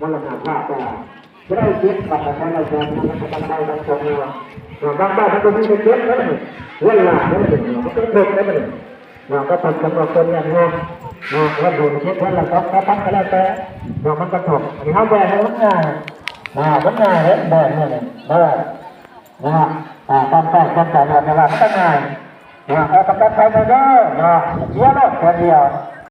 ມໍລະນະພາບວ່າ ບໍ່ໄດ້ເກັບກັບຂອງລາຍການນະ ທາງບ້ານທາງຊ່ອງເນາະ ເນາະ ບາງບ້ານມັນກໍມີໄດ້ເກັບເດ້ ເງິນລ້ານເດ້ ເນາະ ມັນກໍຄົບໄດ້ບັດນີ້ ເນາະ ກໍຕ້ອງກຳນົດຕົນຢ່າງເນາະ ເນາະ ເງິນເດືອນເກັບເດືອນລະສອງສາມພັນກໍແລ້ວແຕ່ ເນາະ ມັນກໍຄົບ ອັນນີ້ເຮົາແບ່ງໃຫ້ມັນງ່າຍ ເນາະ ມັນງ່າຍເດ້ ແບ່ງນີ້ ເນາະ ເນາະ ອ່າ ຕາມໃຈ ຕາມໃຈ ແຕ່ວ່າມັນກໍງ່າຍ ເນາະ ເອົາປະກັນໄພແດ່ເດີ ເນາະ ເສຍໂລດແສນດຽວ